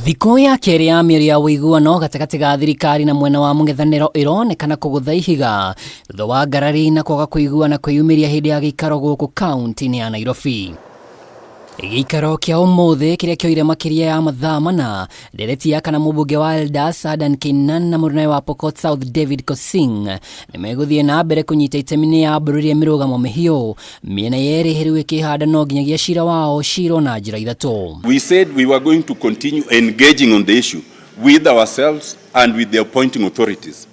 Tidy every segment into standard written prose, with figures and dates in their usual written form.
Thikũ ya kerĩ ya mĩario ya ũiguano gatagatĩ ga thirikari na mwena wa mũng'ethanĩro ĩronekana kũgũtha ihiga thutha wa ngarari na kwaga kũiguana kwĩyumĩria hĩndĩ ya gĩikaro gũkũ kaunti-inĩ ya Nairobi. Gĩikaro kĩa ũmũthĩ kĩrĩa kĩoire makĩria ya mathaa 4, ndereti ya kana mũmbunge wa Eldas Adan Keynan na mũrũnawe wa Pokot South David Kosing nĩmegũthiĩ na mbere kũnyita itemi nĩ yambũrũrie mĩrũgamo mĩhiũ mĩena yerĩ rĩu ĩkĩhanda no nginyagia cira wao cirwo na njĩra ithatũ. We said we were going to continue engaging on the issue with ourselves and with the appointing authorities.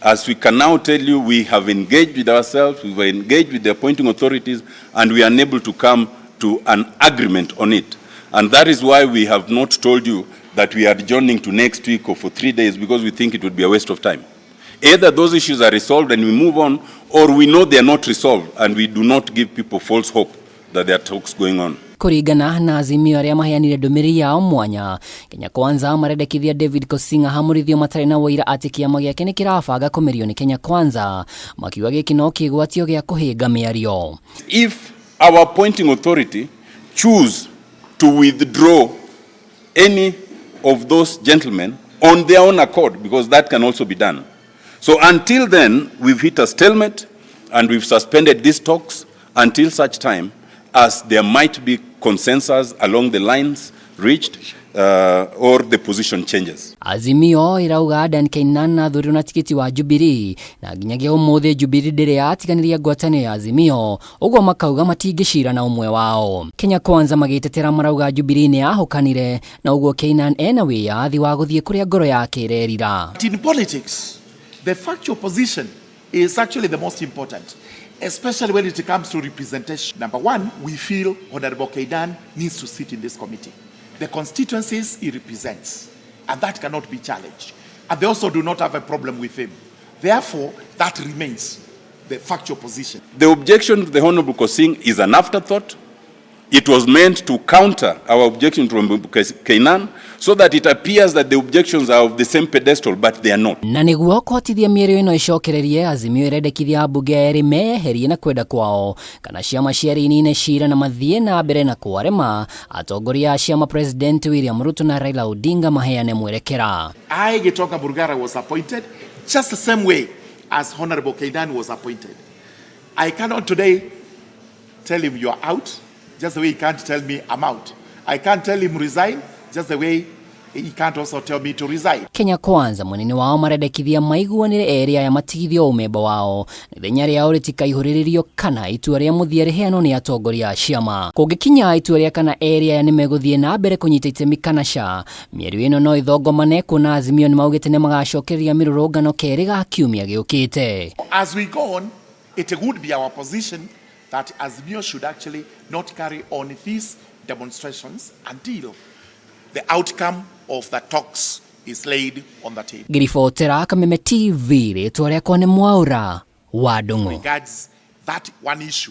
As we can now tell you, we have engaged with ourselves, we were engaged with the appointing authorities, and we are unable to come to an agreement on it. And that is why we have not told you that we are adjourning to next week or for 3 days, because we think it would be a waste of time. Either those issues are resolved and we move on, or we know they are not resolved and we do not give people false hope that there are talks going on. Kũringana na Azimio arĩa maheanire ndũmĩrĩri yao mwanya, Kenya Kwanza marendekithia David Kosinga hamũrithio matarĩ na ũira atĩ kĩama gĩake nĩ kĩrabanga kũmerio nĩ Kenya Kwanza, makiuga gĩkĩ no kĩgwatio gĩa kũhĩnga mĩario. If our appointing authority choose to withdraw any of those gentlemen on their own accord, because that can also be done. So until then, we've hit a stalemate and we've suspended these talks until such time as there might be consensus along the lines reached or the position changes. Azimio ĩrauga Adan Keynan athurirwo na tikiti wa Jubilee na nginyagia ũmũthĩ Jubilee ndĩrĩ yatiganĩria ngwatanĩro ya Azimio, ũguo makauga matingĩcira na ũmwe wao. Kenya Kwanza magĩtetera marauga Jubilee nĩ yahũkanire na ũguo Keynan ena wĩyathi wa gũthiĩ kũrĩa ngoro yake ĩrerira. In politics, the factual position is actually the most important, especially when it comes to representation. Number one, we feel Honorable Keynan needs to sit in this committee. The constituencies he represents, and that cannot be challenged. And they also do not have a problem with him. Therefore, that remains the factual position. The objection to the Honorable Kosing is an afterthought. It was meant to counter our objection to Honorable Keynan so that it appears that the objections are of the same pedestal, but they are not. Na nĩguo kũhotithia mĩario ĩno ĩcokererie, Azimio ĩrendekithia ambunge erĩ meyeherie na kwenda kwao kana ciama cierĩ inine cira na mathiĩ na mbere na kwarema atongoria a ciama President William Ruto na Raila Odinga maheane mwerekera. I, Gitonga Murugara, was appointed just the same way as Honorable Keynan was appointed. I cannot today tell him you're out, just the way he can't tell me I'm out. I can't tell him resign, just the way he can't also tell me to resign. Kenya Kwanza mwena wao marendekithia maiguanĩre erĩ aya matigithio ũmemba wao ithenya rĩao rĩtikaihũrĩrĩrio kana itua rĩa mũthia rĩheanwo nĩ atongoria a ciama. Kũngĩkinya itua rĩa kana erĩ aya nĩmegũthiĩ na mbere kũnyita itemi kana ca, mĩario ĩno no ĩthongomane kuona Azimio nĩmaugĩte nĩmagacokereria mĩrũrũngano kerĩ ga kiumia gĩũkĩte. As we go on, it would be our position that Azimio should actually not carry on these demonstrations until the outcome of the talks is laid on the table. Ngĩribotera Kameme TV, rĩtwa rĩakwa nĩ Mwaũra wa Ndung'u. Regards that one issue.